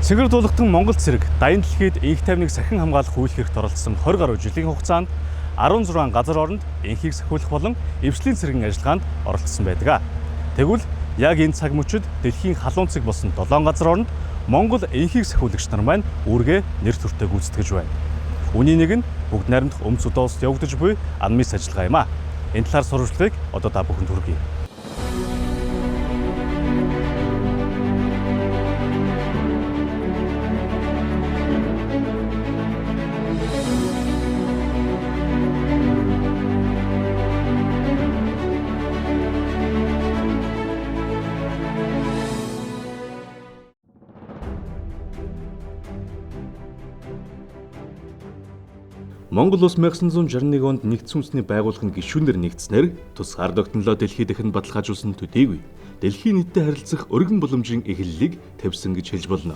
Цэгэр дуулгатан Монгол цэрэг дайны дэлхийд энх тайвныг сахин хамгаалах үйл хэрэгт оролцсон 20 гаруй жилийн хугацаанд 16 газар оронд энхийг сахиулах болон эвслийн цэргийн ажиллагаанд оролцсон байдаг. Тэгвэл яг энэ цаг мөчид дэлхийн халуун цэг болсон 7 газар оронд Монгол энхийг сахиулагч нар маань үүргээ нэр төртөө гүйцэтгэж байна. Үүний нэг нь бүгд найрамдах Өмнөд Судан улсад явагдаж буй АНМИС ажиллагаа юм а. Энэ талаар сурвалжлагыг одоо та бүхэнд хүргэе. Монгол улс 1961 онд нэгдсэн үндэсний байгууллагын гишүүнээр нэгдснээр тусгаар тогтнолоо дэлхийд дахин баталгаажуулсан төдийгүй дэлхийн нийттэй харилцах өргөн боломжийн эхлэлийг тавьсан гэж хэлж болно.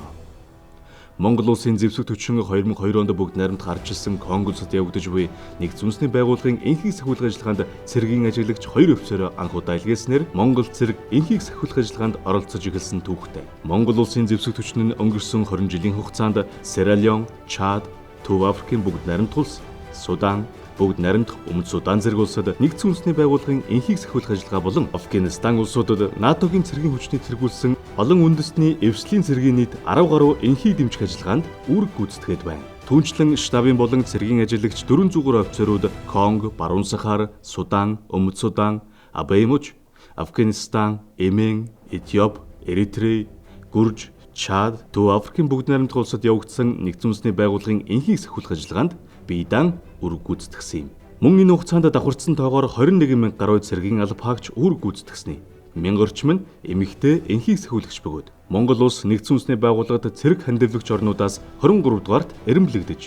Монгол улсын зэвсэг түвшин 2002 онд бүгд найрамд гарч ирсэн Конго улсад явагдаж буй нэгдсэн үндэсний байгууллагын энхийг сахиулах ажиллагаанд цэргийн ажиглагч хоёр офицероо анх удаа илгээснээр Монгол цэрэг энхийг сахиулах ажиллагаанд оролцож эхэлсэн түүхтэй. Монгол улсын зэвсэг түвшин нь өнгөрсөн 20 жилийн хугацаанд Сierra Leone, Чад, Төв Африкийн бүгд найрамдах улс, Судан, бүгд найрамдах Өмнөд Судан зэрэг улсад нэгдсэн үндэсний байгууллагын энхийг сахиулах ажиллагаа болон Афганистан улсуудад НАТО-гийн цэргийн хүчний тэргүүлсэн олон үндэстний эвслийн цэргийн нийт 10 гаруй энхийг дэмжих ажиллагаанд үүрэг гүйцэтгээд байна. Түүнчлэн штабын болон цэргийн ажиллагч 400 гаруй офицерууд Конго, Баруун Сахар, Судан, Өмнөд Судан, Абаймуж, Афганистан, Йемен, Этиоп, Эритрей, Гүрж, Чад, Төв Африкийн бүгд найрамдах улсад явагдсан нэгдсэн үндэсний байгууллагын энхийг сахиулах ажиллагаанд бие даан үүрэг гүйцэтгэсэн юм. Мөн энэ хугацаанд давхарцсан тоогоор 21 мянга гаруй цэргийн алба хаагч үүрэг гүйцэтгсэн. Мянга орчим нь эмэгтэй энхийг сахиулагч бөгөөд Монгол улс нэгдсэн үндэсний байгууллагад цэрэг хандивлагч орнуудаас 23 дугаарт эрэмблэгдэж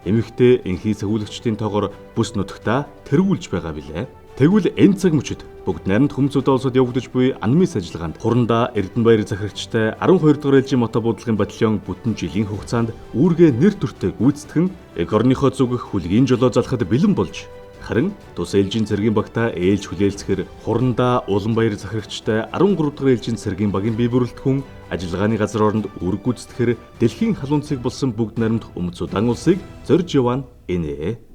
эмэгтэй энхийг сахиулагчдын тоогоор бүс нутагтаа тэргүүлж байгаа билээ. Тэгвэл энэ цаг мөчид бүгд найрамд Өмнөд Судан улсад явагдаж буй АНМИС ажиллагаанд хурандаа Эрдэнэбаяр захирагчтай 12 дугаар ээлжийн мотобуудлын батальон бүтэн жилийн хугацаанд үүргээ нэр төртөө гүйцэтгэн эх орныхоо зүгэх хүлгийн жолоо залхад бэлэн болж харин тус ээлжийн цэргийн багтаа ээлж хүлээлцэхэр хурандаа Уланбаяр захирагчтай 13 дугаар ээлжийн цэргийн багийн бие бүрэлдэхүүн ажиллагааны газар оронд үүрэг гүйцэтгэхэр дэлхийн халуун цэг болсон бүгд найрамдах Өмнөд Судан улсыг зорж яваа нь энэ.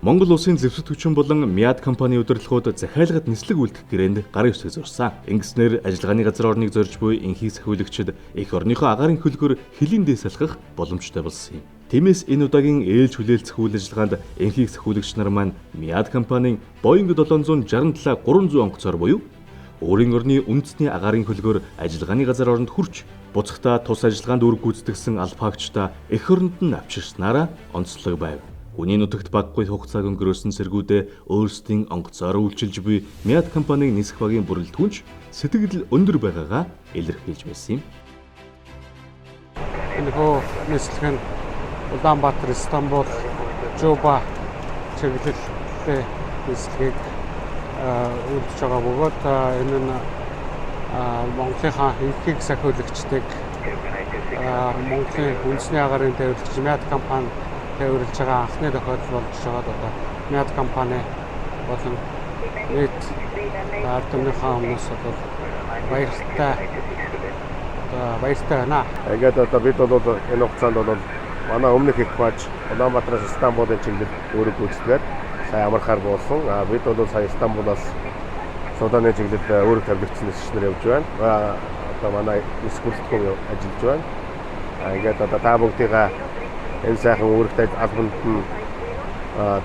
Монгол улсын зэвсэг түвшин болон МИАД компани удирдлагууд захиалгад нислэг үлдэх гэрээнд гар ёсыг зурсан. Ингэснээр ажиллагааны газар орныг зорж буй энхийг сахиулагчид эх орныхоо агаарын хөлгөөр хөлийн дээс алхах боломжтой болсон юм. Тиймээс энэ удаагийн ээлж хүлээлцэх үйл ажиллагаанд энхийг сахиулагч нар маань МИАД компанийн Boeing 767-300 онгоцоор буюу өөрийн орны үндэсний агаарын хөлгөөр ажиллагааны газар оронд хүрч буцахтаа тус ажиллагаанд үүрэг гүйцэтгэсэн албаагчдаа эх оронд нь авчирснараа онцлог байв. Хүний нутагт багагүй хугацааг өнгөрөөсөн цэргүүдээ өөрсдийн онгоцоор үйлчилж буй МИАД компанийн нисэх багийн бүрэлдэхүүнч сэтгэл өндөр байгаагаа илэрхийлж байсан юм. Энэхүү нислэг нь Улаанбаатар, Истанбул, Жуба чиглэлтэй нислэгийг үлдэж байгаа бөгөөд энэ нь Монголынхаа энхийг сахиулагчдыг Монголын үндэсний агаарын тээвэрлэгч МИАД компани тээвэрлэж байгаа анхны тохиолдол болж байгаад одоо МИАД компани болон нийт ард түмнийхээ өмнөөс бол баяртай одоо баяртай байна. Ингээд одоо бид бол энэ хугацаанд бол манай өмнөх экипаж Улаанбаатараас Истанбулын чиглэл үүрэг гүйцэтгээд сая амархаар буусан. А бид бол сая Истанбулаас Суданы чиглэлд үүрэг тавигдсан нисгч нар явж байна. Одоо манай нисэх бүрэлдэхүүн ажиллаж байна. А ингээд одоо та бүгдийгаа энэ сайхан үүрэгтэй албанд нь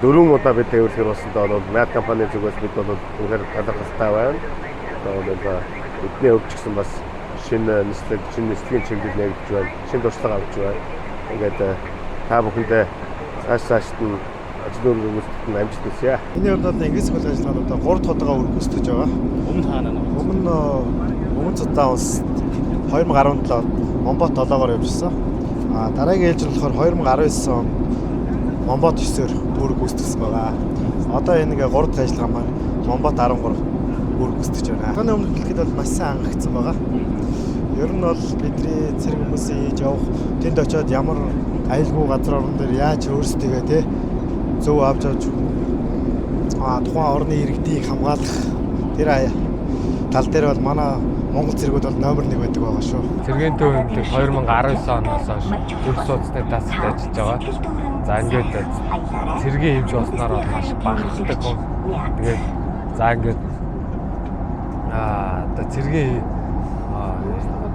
дөрвөн удаа бид тээвэрлэхэр болсонтой бол МИАД компани зүгээс бид бол үнэхээр талархалтай байна. Одоо бол бидний хувьд ч гэсэн бас шинэ нислэг, шинэ нислэгийн чиглэл нээгдэж байна. Шинэ туршлага авч байна. Ингээд та бүхэндээ цааш цаашд нь ажил үүрэг гүйцэтгэхэд нь амжилт хүсье. Миний хувьд бол инглис хэл ажиллагаанд одоо 3 дахь удаага үүрэг гүйцэтгэж байгаа. Өмнө хаана нэг? Өмнө Өмнөд Судан улс 2017 онд Момбот 7-оор явжсэн. А дараагийн ээлж нь болохоор 2019 он Момбот 9-оор үүрэг гүйцэтгсэн байгаа. Одоо энэ ингээ 3 дахь ажиллагаа маань Момбот 13 үүрэг гүйцэтгэж байна. Таны өмнө хэлэхэд бол маш сайн хангагдсан байгаа. Ер нь бол бидний цэрэг хүмүүсийн хийж явах тэнд очиод ямар аюулгүй газар орон дээр яаж өөрсдийгөө те зөв авч авч тухайн орны иргэдийг хамгаалах тэр тал дээр бол манай Монгол цэргүүд бол номер 1 байдаг байгаа шүү. Цэргийн төв эмнэлэг 2019 оноос хойш үл сууцны даасад ажиллаж байгаа. За ингээд цэргийн эмч болсноор бол маш бахархдаг хүн. Тэгээд за ингээд одоо цэргийн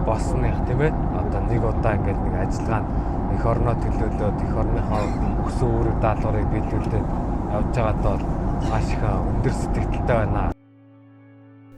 болсных тийм ээ. Одоо нэг удаа ингээд нэг ажиллагаанд эх орноо төлөөлөөд эх орныхоо өгсөн үүрэг даалгаврыг биелүүлээд явж байгаад бол маш их өндөр сэтгэлтэй байна.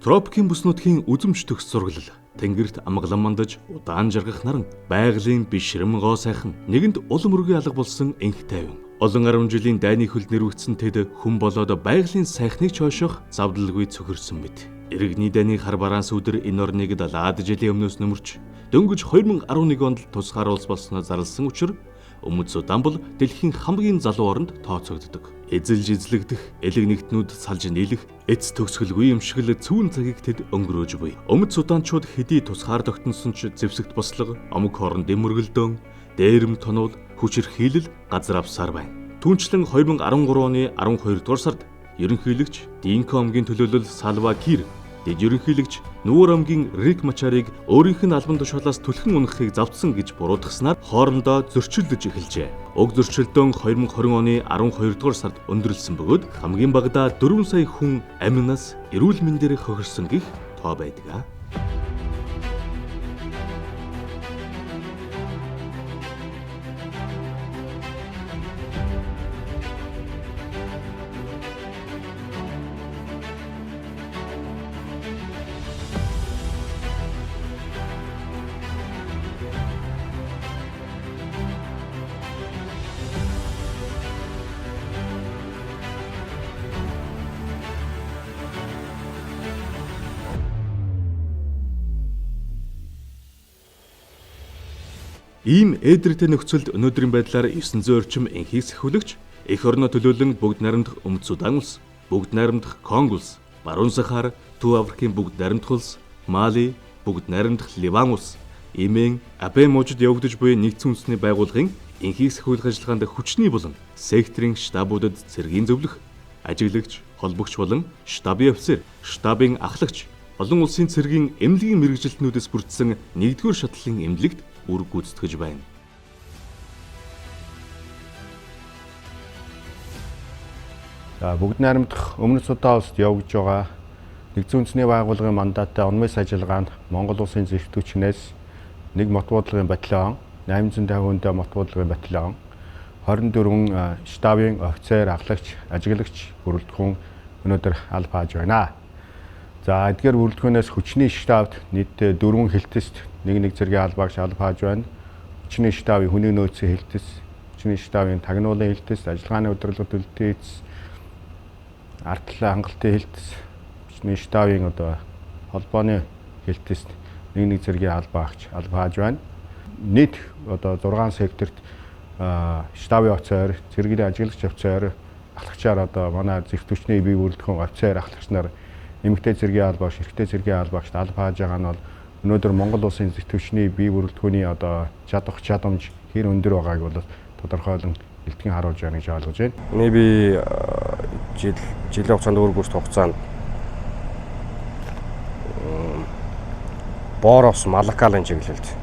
Тропикийн бүс нутгийн үзэмж төгс зураглал, тэнгэрт амгалан мандаж удаан жаргах наран, байгалийн бишрэм гоо сайхан, нэгэнд улам өргөн алга болсон энх тайван. Олон 10 жилийн дайны хөлд нэрвэгдсэн тэд хүн болоод байгалийн сайхныг ч хойшох завдалгүй цөхөрсөн мэт. Иргэний дайны хар бараан сүүдэр энэ орныг 70-аад жилийн өмнөөс нөмөрч, дөнгөж 2011 онд тусгаар улс болсноо зарласан учир Өмнөд Судан бол дэлхийн хамгийн залуу оронд тооцогддог. Эзэлж эзлэгдэх, элэг нэгтнүүд салж нийлэх, эц төгсгөлгүй юм шиг л цүүн цагийг тэд өнгөрөөж буй. Өмнөд Суданчууд хэдий тусгаар тогтносон ч зэвсэгт бослого, омог хоорондын мөргөлдөөн, дээрэм тонуул, хүч эрхийлэл газар авсаар байна. Түүнчлэн 2013 оны 12 дугаар сард ерөнхийлөгч Динко омгийн төлөөлөл Салва Кир дэд ерөнхийлөгч Нүүр омгийн Рик Мачарыг өөрийнх нь албан тушаалаас түлхэн унахыг завдсан гэж буруутгаснаар хоорондоо зөрчилдөж эхэлжээ. Уг зөрчилдөөн 2020 оны 12 дугаар сард өндөрлөсөн бөгөөд хамгийн багадаа 4 сая хүн аминаас эрүүл мэндээр хохирсон гэх тоо байдаг. Ийм ээдртэй нөхцөлд өнөөдрийн байдлаар 900 орчим энхийг сахиулагч эх орноо төлөөлөн бүгд найрамдах Өмнөд Судан улс, бүгд найрамдах Конго улс, Баруун Сахар, Төв Африкийн бүгд найрамдах улс, Мали, бүгд найрамдах Ливан улс, Имен, Абе мужид явагдаж буй нэгдсэн үндэсний байгууллагын энхийг сахиулах ажиллагаанд хүчний болон секторын штабуудад цэргийн зөвлөх, ажиглагч, холбогч болон штабын офицер, штабын ахлагч, олон улсын цэргийн эмнэлгийн мэргэжилтнүүдээс бүрдсэн 1-р шатлалын эмнэлэгт үүрэг гүйцэтгэж байна. За бүгд найрамдах Өмнөд Судан улсад явагдаж байгаа нэгдсэн үндэсний байгууллагын мандаттай UNMISS ажиллагаанд Монгол улсын зэрэг хүчнээс нэг мот буудлын батальон, 850 хүнтэй мот буудлын батальон, 24 штабын офицер, ахлагч, ажиглагч бүрэлдэхүүн өнөөдөр аль пааж байна. За эдгээр бүрэлдэхүүнээс хүчний штабт нийтдээ 4 хэлтэст нэг зэргийн албаагч аль пааж байна. Хүчний штабын хүний нөөцийн хэлтэс, хүчний штабын тагнуулын хэлтэс, ажиллагааны удирдлага төлөлтийн ард талын хангалтын хэлтэс, хүчний штабын одоо холбооны хэлтэст нэг зэргийн албаагч аль пааж байна. Нийт одоо 6 секторт штабын офицер, цэргийн ажиглагч офицер, ахлагчаар одоо манай зэрэг хүчний бие бүрэлдэхүүн офицер, ахлагч нар эмэгтэй цэргийн албаагч, эрэгтэй цэргийн албаагч аль пааж байгаа нь бол өнөөдөр Монгол улсын зэрэг хүчний бие бүрэлдэхүүний одоо чадах чадамж хэр өндөр байгааг бол тодорхойлон илтгэн харуулж байна гэж ойлгож байна. Миний би жилийн хугацаанд үүрэг гүйцэтгэх хугацаанд Боороос Малакалын чиглэлд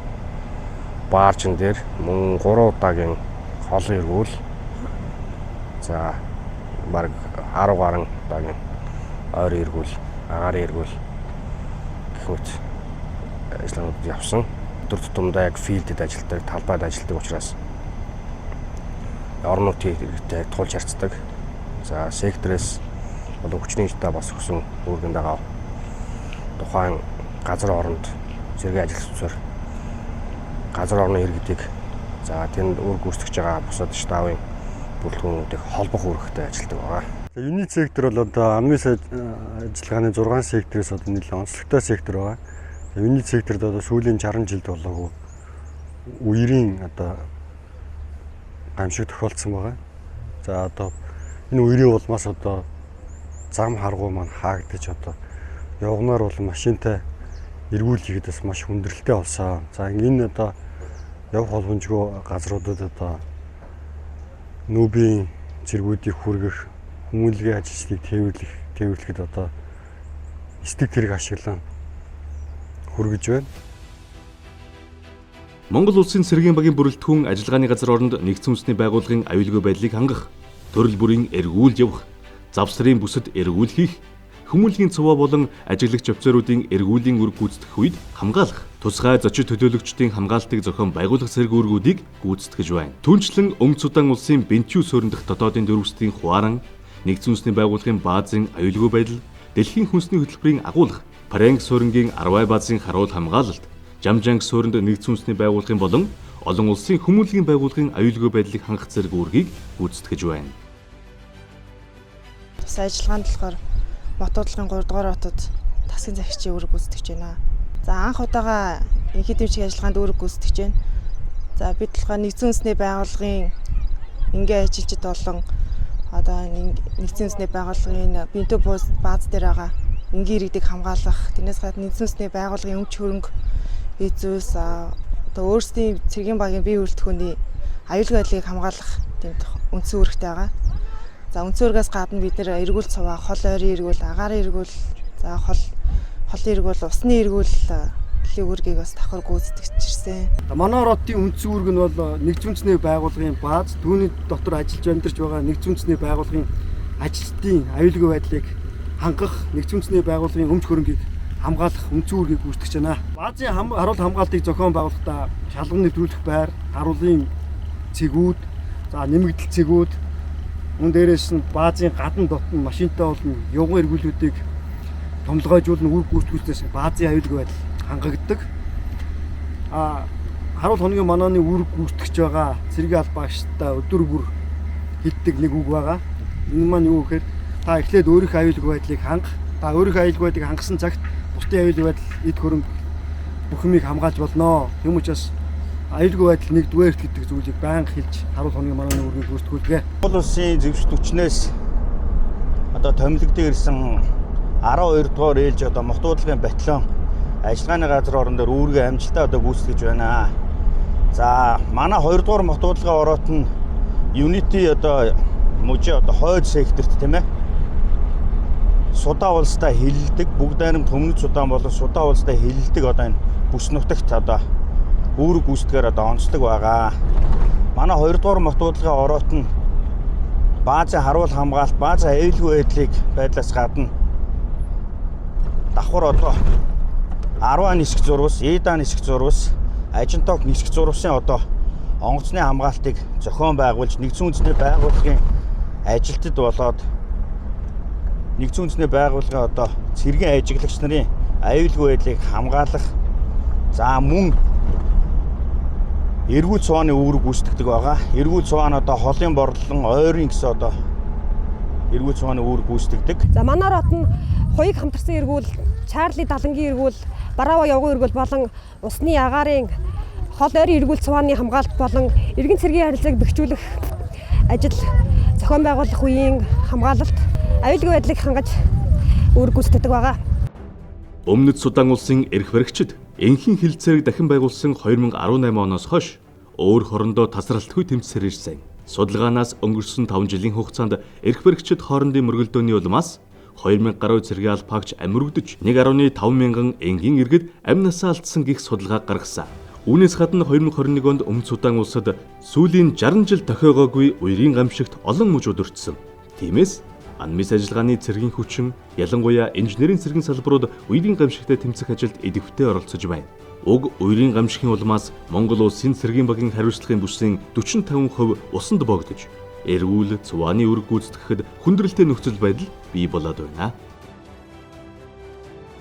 бааржин дээр мөн 3 удаагийн холон эргүүл, за бараг 10 гаруй удаагийн ойр эргүүл, агаарын эргүүл гэх мэт ажиллагаанууд явсан. Өдөр тутамдаа яг филдэд ажилладаг, талбайд ажилладаг учраас орон нутгийн иргэдтэй тулж харьцдаг. За секторээс болон хүчний штаб бас өгсөн үүргийн дагаа тухайн газар оронд зэрэг ажиллах газар орны иргэдийг за тэнд үүрэг гүйцэтгэж байгаа бусад штабын бүрэлдэхүүнүүдийг холбох үүрэгтэй ажилладаг байгаа. Unit сектор бол одоо UNMISS ажиллагааны 6 секторээс одоо нэлээд онцлогтой сектор байгаа. Unit секторд одоо сүүлийн 60 жилд болоогүй үерийн одоо гамшиг тохиолдсон байгаа. За, одоо энэ үерийн улмаас одоо зам харгуй маань хаагдаж, одоо явганаар болон машинтай эргүүл хийхэд бас маш хүндрэлтэй болсон. За, энэ одоо явах боломжгүй газруудад одоо нүүбийн цэргүүдийг хүргэх, хүмүүнлэгийн ажилчдыг тээвэрлэхэд одоо эсдэг тэрэг ашиглан хүргэж байна. Монгол Улсын цэргийн багийн бүрэлдэхүүн ажиллагааны газар оронд нэгдсэн үндэсний байгууллагын аюулгүй байдлыг хангах, төрөл бүрийн эргүүлж явах, завсрын бүсэд эргүүл хийх, хүмүүнлэгийн цуваа болон ажиглагч офицеруудын эргүүлийн үүрэг гүйцэтгэх үед хамгаалах, тусгай зочид төлөөлөгчдийн хамгаалтыг зохион байгуулах зэрэг үүргүүдийг гүйцэтгэж байна. Түүнчлэн Өмнөд Судан улсын Бэнтүү суурин дахь дотоодын дөрвөсдийн хуаран, нэгдсэн үндэсний байгууллагын баазын аюулгүй байдал, дэлхийн хүнсний хөтөлбөрийн агуулга, Паранг суурингийн Арвай баазын харуул хамгаалалт, Жамжанг суурьнд нэгдсэн үндэсний байгууллагын болон олон улсын хүмүүнлэгийн байгууллагын аюулгүй байдлыг хангах зэрэг үүргийг гүйцэтгэж байна. Бас ажиллагаанд болохоор мотуудлагын 3 дугаар ротод тасгийн захирчийн үүрэг гүйцэтгэж байна. За, анх удаага энхий дэмжих ажиллагаанд үүрэг гүйцэтгэж байна. За, бид болохоор нэгдсэн үндэсний байгууллагын энгийн ажилчид болон одоо нэгдсэн үндэсний байгууллагын Бэнтүү бааз дээр байгаа энгийн иргэдийг хамгаалах, тэрнээс гадна нэгдсэн үндэсний байгууллагын өмч хөрөнгө зүйлс, одоо өөрсдийн цэргийн багийн бие бүрэлдэхүүний аюулгүй байдлыг хамгаалах тийм үндсэн үүрэгтэй байгаа. За, үндсэн үүргээс гадна бид нэр эргүүл цуваа, хол ойрын эргүүл, агаарын эргүүл, за хол холын эргүүл, усны эргүүлийн үүргийг бас давхар гүйцэтгэж ирсэн. Манай ротын үндсэн үүрэг нь бол нэгдсэн үндэсний байгууллагын бааз, түүний дотор ажиллаж амьдарч байгаа нэгдсэн үндэсний байгууллагын ажилчдын аюулгүй байдлыг хангах, нэгдсэн үндэсний байгууллагын өмч хөрөнгийг хамгаалах үндсэн үүргийг гүйцэтгэж байна. Баазын харуул хамгаалтыг зохион байгуулахдаа шалган нэвтрүүлэх байр, харуулын цэгүүд, за нэмэгдэл цэгүүд, мөн дээрээс нь баазын гадна дотн машинтай болон явган эргүүлүүдийг томлогоожуулна, үүрэг гүйцэтгүүлснээс баазын аюулгүй байдал хангагддаг. Харуул хоногийн манааны үүрэг гүйцэтгэж байгаа цэргийн албан агчдаа өдөр бүр хэлдэг нэг үг байгаа. Энэ маань юу гэхээр та эхлээд өөрийнхөө аюулгүй байдлыг ханга. Та өөрийнхөө аюулгүй байдлыг хангасан цагт бусдын аюулгүй байдал, эд хөрөнгө, бүх юмыг хамгаалж болно. Тийм учраас аюулгүй байдал нэгдүгээрт гэдэг зүйлийг байнга хэлж харуул хоногийн манааны үүргийг гүйцэтгүүлдэг. Монгол улсын зэвсэг хүчнээс одоо томилогдсон ирсэн 12 дугаар ээлж одоо мотуудлагын батальон ажиллагааны газар орон дээр үүргээ амжилттай одоо гүйцэтгэж байна. За, манай 2 дугаар мотуудлагын ороот нь Unity одоо мужи одоо хойд секторт, тийм ээ, Судан улстай хилэлдэг, бүгд найрамд Өмнөд Судан болон Судан улстай хилэлдэг одоо энэ бүс нутагт одоо үүрэг гүйцэтгэхээр одоо онцлог байгаа. Манай 2 дугаар мотуудлагын ороот нь баазын харуул хамгаалалт, баазын аюулгүй байдлыг байдлаас гадна давхар одоо 10 нисэх зурвас, Эда нисэх зурвас, Ажинток нисэх зурвасын одоо онгоцны хамгаалтыг зохион байгуулж, нэгдсэн үндэсний байгууллагын ажилтнад болоод нэгдсэн үндэсний байгууллагын одоо цэргийн ажиглагч нарын аюулгүй байдлыг хамгаалах, за мөн эргүүл цувааны үүрэг гүйцэтгэдэг байгаа. Эргүүл цуваа нь одоо холын борлон ойрын гэсэн одоо эргүүл цувааны үүрэг гүйцэтгэдэг. За, манай рот нь хуйг хамтарсан эргүүл, Чарли далангийн эргүүл, Барава явган эргүүл болон усны, агаарын, хол ойрын эргүүл цувааны хамгаалалт болон эргэн цэргийн харилцааг бэхжүүлэх ажил зохион байгуулах үеийн хамгаалалт, аюулгүй байдлыг хангаж үүрэг гүйцэтгэдэг байгаа. Өмнөд Судан улсын эрх баригчид энхийн хэлцээг дахин байгуулсан 2018 оноос хойш өөр хорондоо тасралтгүй тэмцсээр ирсэн. Судалгаанаас өнгөрсөн 5 жилийн хугацаанд эрх баригчид хоорондын мөргөлдөөний улмаас 2000 гаруй цэргийн албаагч амирэгдэж, 1.5 мянган энгийн иргэд амь насаа алдсан гэх судалгаа гаргасан. Үүнээс гадна 2021 онд Өмнөд Судан улсад сүүлийн 60 жил тохиогоогүй үерийн гамшигт олон мужууд өртсөн. Тиймээс UNMISS ажиллагааны цэргийн хүчин, ялангуяа инженерийн цэргийн салбарууд үерийн гамшигтай тэмцэх ажилд идэвхтэй оролцож байна. Уг үерийн гамшигын улмаас Монгол улсын цэргийн багийн хариуцлагын бүсийн 45% усанд боогдож, эргүүл цувааны үүрэг гүйцэтгэхэд хүндрэлтэй нөхцөл байдал бий болоод байна.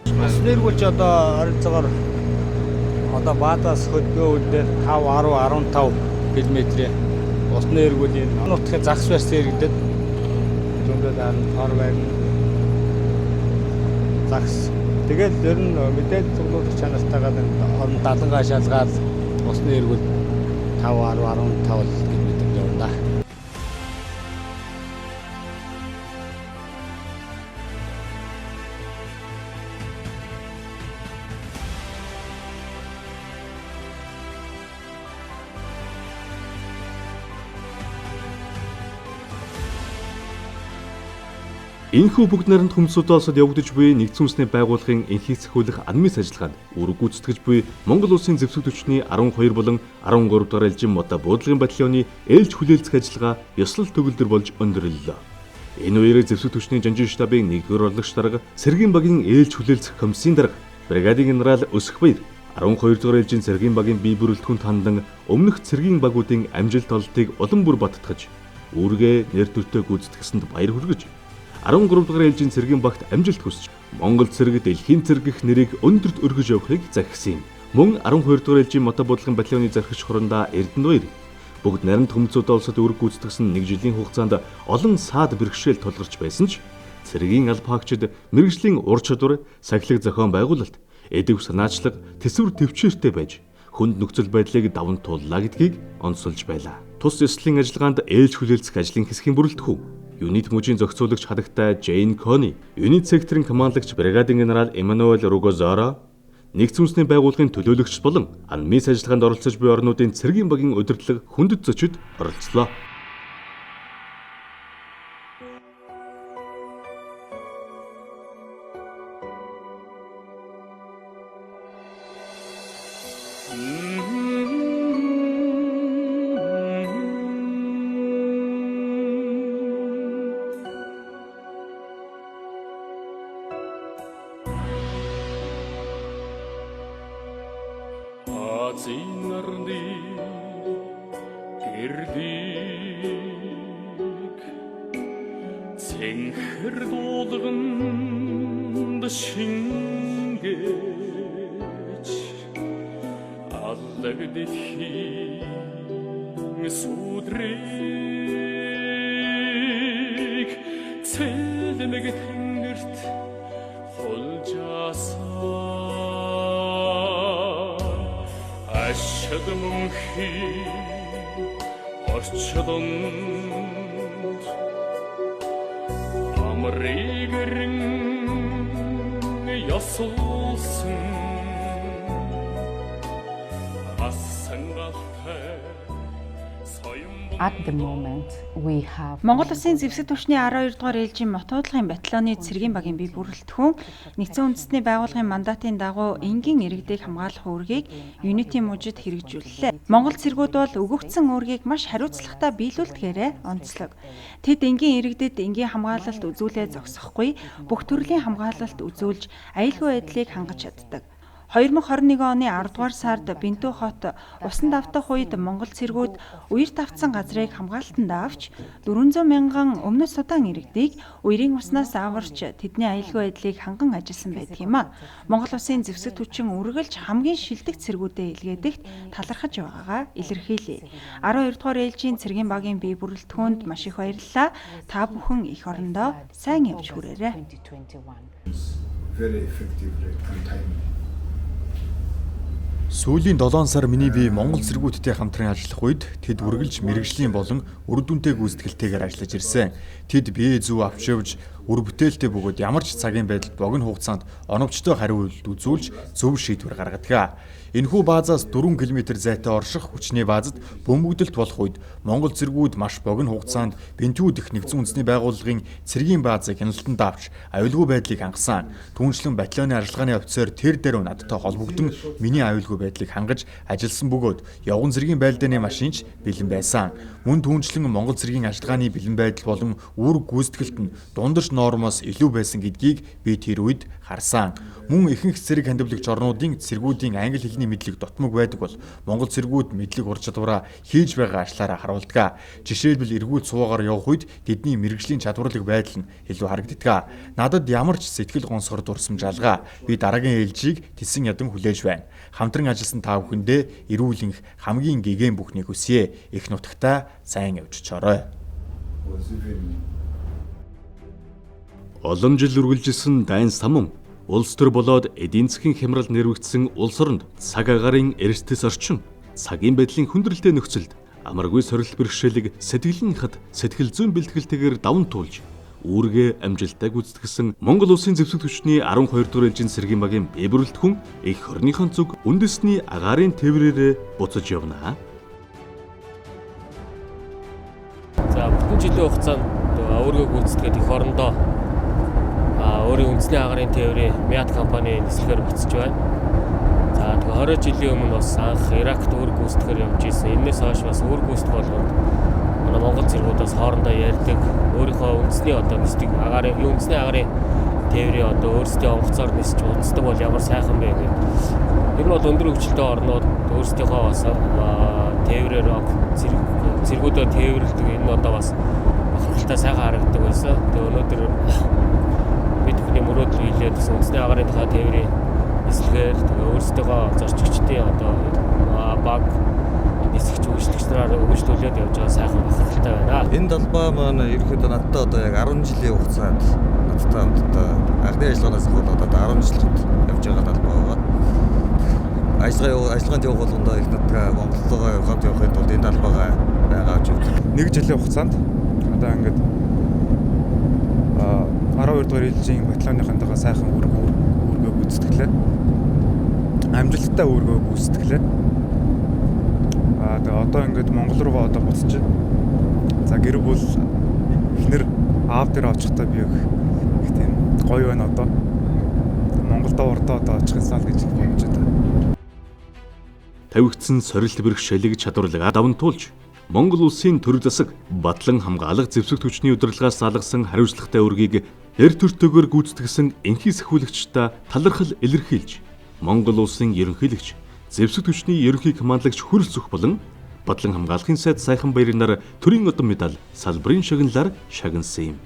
Усны эргүүлч одоо ойролцоогоор одоо баазаас хөдгөө үл дээр 5, 10, 15 км-ийн Усны эргүүлийн нутгийн загас барьсан иргэдэд зөндөө даарна, хор барина. Загас. Тэгэл ер нь мэдээлэл цуглуулах чанартайгаа орон далангаа шалгаад усны эргүүл 5 10 15 гэх мэт явна. Энэхүү бүгд найрамдах Өмнөд улсад явагдаж буй нэгдсэн үндэсний байгууллагын энхийг сахиулах АНМИС ажиллагаанд үүрэг гүйцэтгэж буй Монгол улсын зэвсэг түвшний 12 болон 13 дугаар ээлжийн модо буудлын батальоны ээлж хүлээлцэх ажиллагаа ёслол төгөлдөр болж өндөрлөлөө. Энэ үеэр зэвсэг түвшний жанжин штабын 1-р орлогч дарга, цэргийн багийн ээлж хүлээлцэх комиссийн дарга, бригадын генерал Өсгбаяр 12 дугаар ээлжийн цэргийн багийн бие бүрэлдэхүүн тандан өмнөх цэргийн багуудын амжилт ололтыг улам бүр баттгаж, үүргээ нэр төртөө гүйцэтгэсэнд баяр хүргэж 13 дугаар ээлжийн цэргийн багт амжилт хүсэж Монгол цэрэг дэлхийн цэрэг гэх нэрийг өндөрт өргөж явахыг захисан юм. Мөн 12 дугаар ээлжийн мотобуудлын батальоны захирагч Хурандаа Эрдэнэбаяр бүгд найрамдах Өмнөд улсад үүрэг гүйцэтгэсэн нэг жилийн хугацаанд олон саад бэрхшээл тулгарч байсан ч цэргийн албаагчид мэргэжлийн ур чадвар, сахилга зохион байгуулалт, эдэв санаачлаг, төсвөр төвчээртэй байж хүнд нөхцөл байдлыг даван тууллаа гэдгийг онцолж байлаа. Тус ёслолын ажиллагаанд ээлж хүлээлцэх ажлын хэсгийн бүрэлдэхүүн Юнит мужийн зохицуулагч хадагтай Джейн Кони, Юнит секторын командлагч бригадын генерал Эммануэль Ругозоро, нэгдсэн үндэсний байгууллагын төлөөлөгч болон АНМИС ажиллагаанд оролцож буй орнуудын цэргийн багийн удирдлага хүндэт зочид оролцлоо. Азийн нарны гэрлийг цэнхэр дуулганд шингээж аллаг дэлхийн сүдрийг цэлмэг тэнгэрт хулжаасан Ашид мөнхийн орчлонд амрыг эрен ёсолсон асан галтай At the moment we have Монгол Улсын зэвсэг түвшний 12 дугаар ээлжийн мотоудлогын батальоны цэргийн багийн бие бүрэлдэхүүн нэгдсэн үндэсний байгууллагын мандатын дагуу энгийн иргэдийг хамгаалах үүргийг Юнитийн мужид хэрэгжүүллээ. Монгол цэргүүд бол өгөгдсөн үүргийг маш хариуцлагатай биелүүлдгээрээ онцлог. Тэд энгийн иргэдэд энгийн хамгаалалт үзүүлээ зогсохгүй, бүх төрлийн хамгаалалт үзүүлж аюулгүй байдлыг хангаж чаддаг. 2021 оны 10 дугаар сард Бэнтүү хот усан давтах үед Монгол цэргүүд үерт автсан газрыг хамгаалтанд авч 400 мянган Өмнөд Судан иргэдийг үерийн уснаас аварч тэдний аюулгүй байдлыг ханган ажилласан байдаг юм а. Монгол Улсын зэвсэг түвшин үргэлж хамгийн шилдэг цэргүүдэд илгээдэгт талархаж байгаагаа илэрхийлье. 12 дугаар ээлжийн цэргийн багийн бие бүрэлдэхүүнд маш их баярлалаа. Та бүхэн эх орондоо сайн явж хүрээрэй. Very effectively and timely. Сүүлийн 7 сар миний бие Монгол цэргүүдтэй хамтран ажиллах үед тэд үргэлж мэргэжлийн болон үр дүнтэй гүйцэтгэлтэйгээр ажиллаж ирсэн. Тэд бие зүв авч явж үр бүтээлтэй бөгөөд ямар ч цагийн байдалд богино хугацаанд оновчтой хариу үйлдэл үзүүлж зөв шийдвэр гаргадаг. Энэхүү баазаас 4 км зайтай орших хүчний баазад бөмбөгдөлт болох үед Монгол цэргүүд маш богино хугацаанд Бэнтүү дэх нэгдсэн үндэсний байгууллагын цэргийн баазыг хяналтанд авч аюулгүй байдлыг хангасан. Түүнчлэн батальоны ажиллагааны офицер тэр дээр надтай холбогдсон миний аюулгүй байдлыг хангаж ажилласан бөгөөд явган цэргийн байлдааны машинч бэлэн байсан. Мөн түүнчлэн Монгол цэргийн ажиллагааны бэлэн байдал болон үүрэг гүйцэтгэлт нь дундаж нормоос илүү байсан гэдгийг би тэр үед харсан. Мөн ихэнх цэрэг хандивлагч орнуудын цэргүүдийн англи хэлний мэдлэг дутмаг байдаг бол Монгол цэргүүд мэдлэг ур чадвараа хийж байгаа ажлаараа харуулдаг. Жишээлбэл эргүүл суугаар явах үед тэдний мэргэжлийн чадварлаг байдал нь илүү харагддаг. Надад ямар ч сэтгэл гонсгор дурсамж алга. Би дараагийн ээлжийг тэсэн ядан хүлээж байна. Хамтран ажилласан та бүхэндээ эрүүл энх хамгийн гэгээн бүхнийг хүсье. Их нутагтаа сайн явж очоорой. Олон жил үргэлжилсэн дайн самун улс төр болоод эдийн засгийн хямрал нэрвэгдсэн улс оронд цаг агаарын эрсдэс орчин цагийн байдлын хүндрэлтэй нөхцөлд амаргүй сорилт бэрхшээлийг сэтгэлийн хат сэтгэл зүйн бэлтгэлтэйгээр даван туулж үүргээ амжилттай гүйцэтгсэн Монгол Улсын зэвсэг түвшний 12 дугаар ээлжийн цэргийн багийн бие бүрэлдэхүүн эх орныхон зүг үндэсний агаарын тээврээрээ буцаж явна. За бүтэн жилийн хугацаанд өөрийгөө гүйцэтгээд эх орондоо өөрийн үндэсний агаарын тээврийн Миат компани нислэгээр буцаж байна. За тэгээ 20 жилийн өмнө бас анх Иракт үүрэг гүйцэтгэхээр явж ирсэн. Энээс хойш бас үүрэг гүйцэтгэх болгонд манай Монгол цэргүүдээс хоорондоо ярьдаг. Өөрийнхөө үндэсний одоо нисдэг агаарын үндэсний агаарын тээврийн одоо өөрсдийн онгоцоор нисч унцдаг бол ямар сайхан бэ гэдэг. Ер нь бол өндөр хөгжилтэй орнууд өөрсдийнхөө бас тээврээр цэргүүдөө тээвэрлэдэг. Энэ нь одоо бас бахархалтай сайхан харагддаг байсан. Тэгээ өнөөдөр бид бүхний мөрөөдөл биелээд бас үндэсний агаарын тухай тээврийн нислэгээр тэгээ өөрсдийнхөө зорчигчдын одоо баг нисгч үйлчлэгч нараар өгөжлүүлээд явж байгаа сайхан бахархалтай байна. Энэ талбай маань ерөнхийдөө надтай одоо яг 10 жилийн хугацаанд надтай хамтдаа анхны ажиллагаанаас эхлээд одоо 10 жил явж байгаа талбай байгаа. Ажиллагаанд явах болгондоо их надтай Монголоо хамт явахын тулд энэ талбайгаа байнга авч явдаг. Нэг жилийн хугацаанд одоо ингээд 12 дугаар ээлжийн батальоныхонтойгоо сайхан үүргээ гүйцэтгэлээ. Амжилттай үүргээ гүйцэтгэлээ. Тэгээ одоо ингээд Монгол руугаа одоо буцаж байна. За гэр бүл эхнэр аав дээр очихдоо би их тийм гоё байна одоо. Монголдо урдаа одоо очих юмсан л гэж бодож байна. Тавигдсан сорилт бэрхшээлийг чадварлага даван туулж Монгол улсын төр засаг Батлан хамгаалах зэвсэг түвшний удирдлагаас залгасан хариуцлагатай үүргийг эр төртөөгөөр гүйцэтгэсэн энхий сахиулагчдаа талархал илэрхийлж Монгол улсын ерөнхийлөгч зэвсэг түвшний ерөнхий командлагч Хүрэлцөх болон Батлан хамгаалахын сайд Сайхан Баярнаар төрийн одон медаль салбарын шагналаар шагнасан юм.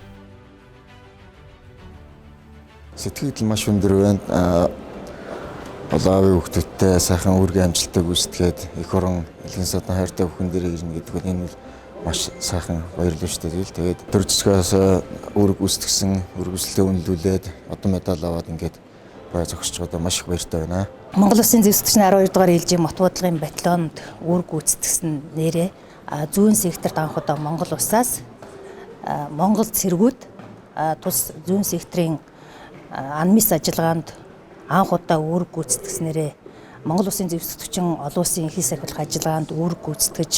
Сэтгэл маш өндөр байна. Аавын хүүхдүүдтэй сайхан үүргийн амжилттай гүйцэтгээд эх орон элгэн садан хайртай бүхэн дээрээ ирнэ гэдэг нь энэ бол маш сайхан баярлалтай зүйл. Тэгээд төр засгаас үүрэг гүйцэтгсэн, үргэлжлэлээ үнэлүүлээд одон медаль аваад ингээд бай зогсож байгаадаа маш их баяртай байна. Монгол Улсын зэвсэг түвшний 12 дугаар ээлжийн мот буудлын батальонд үүрэг гүйцэтгсэн нэрээ зүүн секторт анх удаа Монгол улсаас Монгол цэргүүд тус зүүн секторын анмис ажиллагаанд анх удаа үүрэг гүйцэтгснээрээ Монгол Улсын зэвсэг түвшин олон улсын энхий сахилах ажиллагаанд үүрэг гүйцэтгэж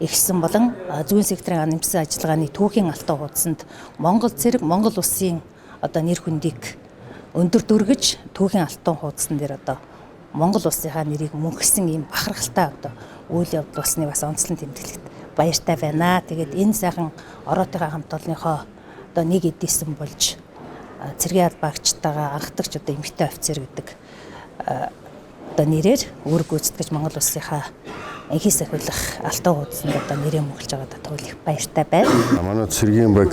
эхэлсэн болон зүүн секторын анмис ажиллагааны түүхийн алтан хуудсанд Монгол цэрэг Монгол улсын одоо нэр хүндийг өндөр дүргэж түүхийн алтан хуудсан дээр одоо Монгол улсынхаа нэрийг мөнхсөн ийм бахархалтай одоо үйл явдал болсны бас онцлон тэмдэглэхэд баяртай байна. Тэгээд энэ сайхан ороотынхаа хамт олонныхоо одоо нэг эдийсэн болж цэргийн албаагчтайгаа анхдагч одоо эмэгтэй офицер гэдэг одоо нэрээр үүрэг гүйцэтгэж Монгол улсынхаа энхий сахиулах алтан хуудсанд одоо нэрээ мөнхөлж байгаадаа туул их баяртай байна. Манай цэргийн баг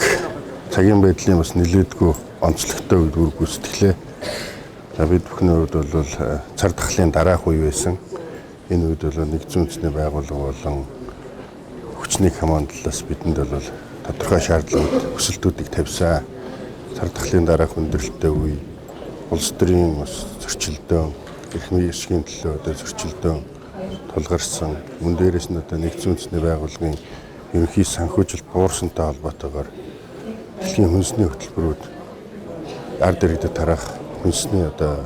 цагийн байдлын бас нэлээдгүй онцлогтой үүрэг гүйцэтгэлээ. За бид бүхний хувьд бол цар тахлын дараах үе байсан. Энэ үед бол нэгдсэн үндэсний байгууллага болон хүчний командлаас бидэнд бол тодорхой шаардлагууд, хүсэлтүүдийг тавьсан. Цар тахлын дараах хүндрэлтэй үе, улс төрийн бас зөрчилдөөн, эрх мэдлийн төлөө одоо зөрчилдөөн тулгарсан. Мөн дээрээс нь одоо нэгдсэн үндэсний байгууллагын ерөнхий санхүүжилт буурсантай холбоотойгоор дэлхийн хүнсний хөтөлбөрүүд ард иргэдэд тараах хүнсний одоо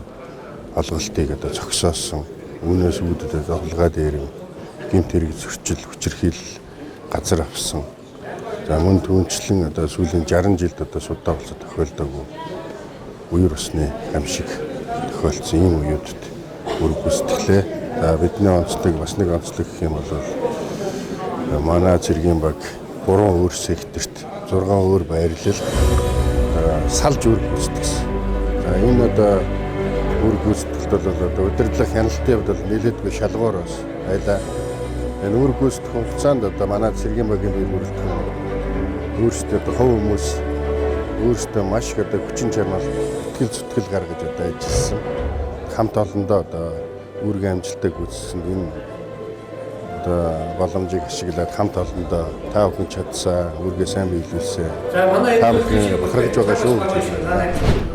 олголтыг одоо зогсоосон. Үүнээс үүдээд олгаа дээр гэмт хэрэг зөрчил, хүчирхийлэл газар авсан. За мөн түнчлэн одоо сүүлийн 60 жилд одоо судаа болцоо тохиолдоогүй үер усны гамшиг тохиолдсон ийм үеүүдэд үүрэг гүйцэтгэлээ. За бидний онцлог бас нэг онцлог гэх юм бол манай цэргийн баг 3 өөр секторт 6 өөр байрлалд салж үүрэг гүйцэтгэсэн. За энэ одоо үүрэг гүйцэтгэлд бол одоо удирдлага хяналтын хувьд бол нэлээдгүй шалгуур бас байлаа. Энэ үүрэг гүйцэтгэх хугацаанд одоо манай цэргийн багийн бие бүрэлдэхүүн өөрсдөө одоо хувь хүмүүс өөрсдөө маш их одоо хүчин чармаал ихтгэл зүтгэл гаргаж одоо ажилласан. Хамт олондоо одоо Үүргийн амжилттай гүйцэтгэсэн энэ одоо боломжийг ашиглаад хамт олондоо та бүхэн чадсан, үүргээ сайн биелүүлсэн. Та бүхэн бахархаж байгаа шүү гэж хэлж байна.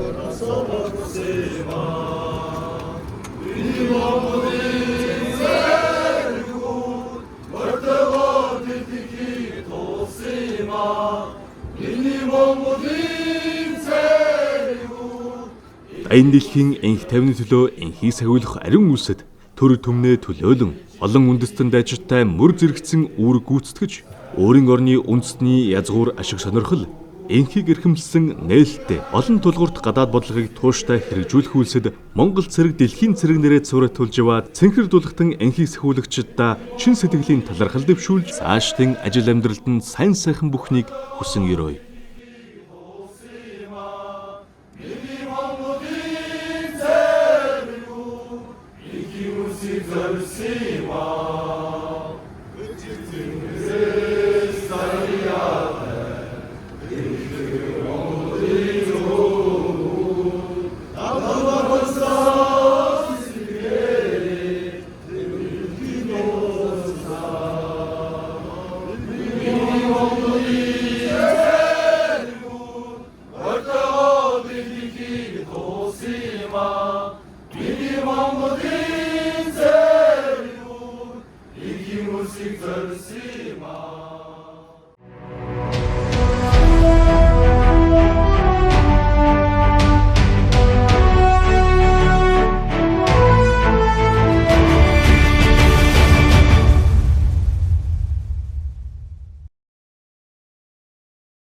Дайны дэлхийн энх тавины төлөө энхийг сахиулах ариун үйлсэд төр төмнөө төлөөлөн олон үндэстэн дайчидтай мөр зэрэгцэн үүрэг гүйцэтгэж өөрийн орны үндэстний язгуур ашиг сонирхол энхийг эрхэмлсэн нээлттэй олон тулгуурт гадаад бодлогыг тууштай хэрэгжүүлэх үйлсэд Монгол цэрэг дэлхийн цэрэг нэрээ цувраа яваад цэнхэр дулгатан энхийг сахиулагчдаа чин сэтгэлийн талархал дэвшүүлж цаашдын ажил амьдралд нь сайн сайхан бүхнийг хүсэн өрөөе.